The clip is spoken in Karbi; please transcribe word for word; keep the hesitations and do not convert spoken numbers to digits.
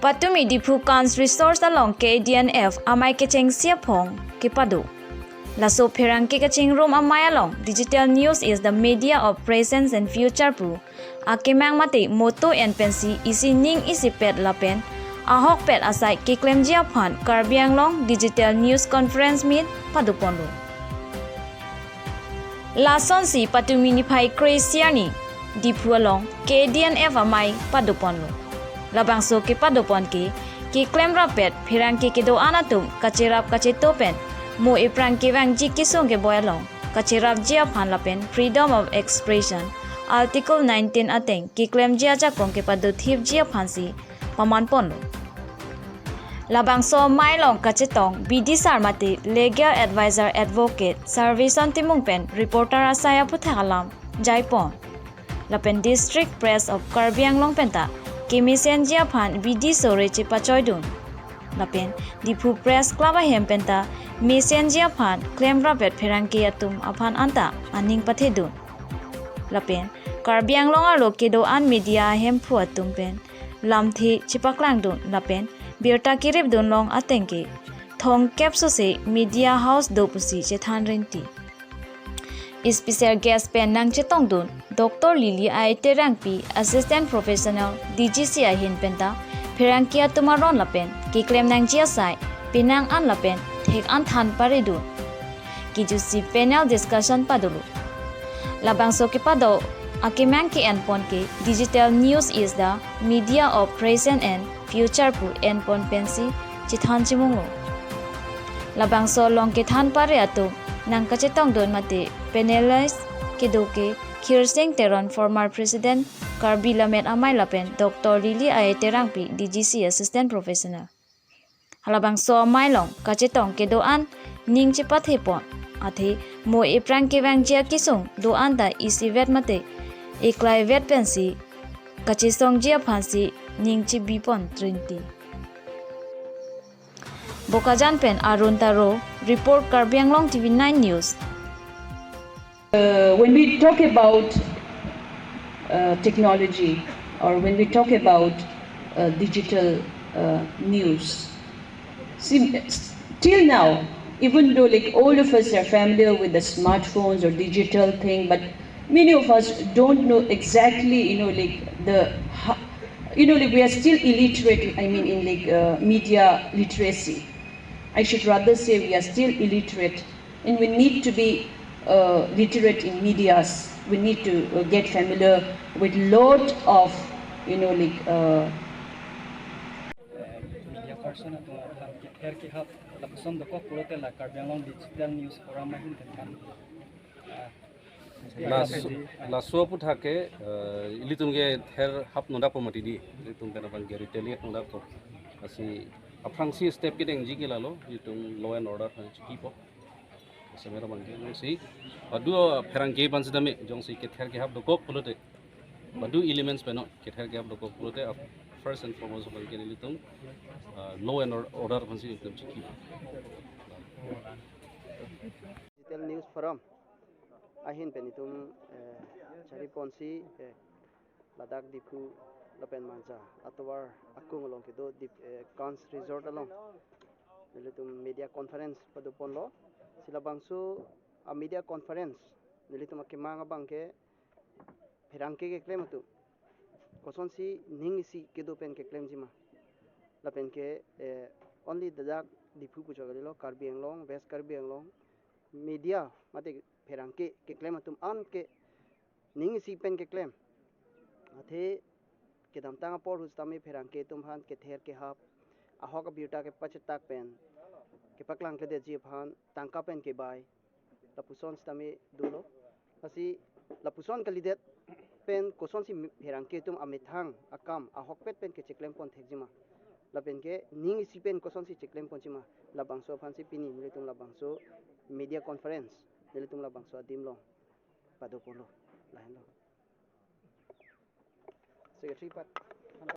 Patumi Diphu Kans Resort along K D N F amei kechengsi aphong kepado. Laso pherangke kachingrum amei along Digital News is the media of presence and future pu akemang mate motto en pensi isi ning isipet lapen ahokpet asai keklemji aphan Karbi Anglong Digital News Conference Meet padoponlo. Lasonsi patumi niphai kre-isi arni Diphu along K D N F amei padoponlo. Labangso kepadopon ke keklem rapet pherangke kedo-an atum kacherap kacheto pen mo ephrang kevangji kesung keboi along kacherapji aphan lapen freedom of expression Article nineteen ateng keklemji ajakong kepadothipji aphansi pamanponlo. Labangso amei along kachetong bidisar mate legal advisor advocate Servison Timung pen reporter asai aphuthak alam jaipon. Lapen District Press of Karbi Anglong penta kemesenji aphan bidi sore chepachoidun. Lapen Diphu Press Club ahem penta mesenji aphan klem rapet pherangke atum aphan anta aning pathedun. Lapen Karbi Anglong arlo kedo-an media ahemphu atum pen lamthe chepaklangdun lapen birta keripdun long ateng ke thongkep sose media house do pusi chethan rinti. Special guest pen nangchetongdun Doctor Lily I Terangpi, Assistant Professional D G C ahin penta pherangke atum aron lapen keklem nangji asai penang an lapen thek an than paridun. Kejutsi panel discussion padolo. Labangso kepado akemang ke-enpon ke Digital News is the media of present and future pu enpon pensi chethan chimunglo. Labangso along kethan pare atum nangkachetongdun mate panelist kedo ke Khirsing Teron, former President Karbi Lammet Amei lapen Doctor Lily I Terangpi, D G C Assistant Professional. Halabangso amei along kachetong kedo-an ning chepathepon. Athe mo ephrang kevangji akesung do-an ta isivet mate eklaivet pensi kachesongji aphansi ning chebipon trinti. Bokajan pen Arun Taro, report Karbi Anglong T V nine News. Uh, when we talk about uh, technology or when we talk about uh, digital uh, news, see, till now, even though like all of us are familiar with the smartphones or digital thing, but many of us don't know exactly, you know, like the, ho- you know, like we are still illiterate. I mean, in like uh, media literacy, I should rather say we are still illiterate, and we need to be uh, literate in medias. We need to uh, get familiar with lot of, you know, like uh, Media person atum aphan kether kehap lapuson dokok pulote la Karbi Anglong Digital News Forum ahin tentang Las- laso aphuthak ke eh, ilitum ke ther hap nodakpo mati di, ilitum pen aphan ke retaliate nodakpo. Lasi aphrangsi step kedengji ke lalo, ilitum law and order aphan chekipo. Semer aphan ke jongsi padu pherangke aphan sitame jongsi kether kehap dokok pulote, padu elements pen kether kehap dokok pulote, ap- first and foremost aphan ke ilitum uh, law and or- order aphansi ilitum chekipo. Digital News Forum ahin pen itum eh, chari ponsi eh, ladak Diphu lapen Manja atovar akung along kedo Dip, eh, Kans Resort along nelitum media conference padoponlo. Si labangso a media conference nelitum akemang abang ke pherangke keklem atum kosonsi ning isi kedo pen keklemji ma, lapen ke eh, only ladak Diphu puchot kalilo, Karbi Anglong, West Karbi Anglong media mate pherangke keklem atum an ke ning isi pen keklem. Athe kedamtang apor ahut sitame pherangke atum aphan kether kehap, ahok abirta kepachetak pen kepaklang kledetji aphan tangka pen kebai, lapuson sitame dolo. Lasi lapuson kalidet pen kosonsi pherangke atum amethang akam ahokpet pen kecheklem pon thekji ma, lapen ke ning isi pen kosonsi cheklem ponji ma, labangso aphansi pini nelitum labangso media conference nelitum labangso adim along padoponlo, lahenlo. Secretary pat.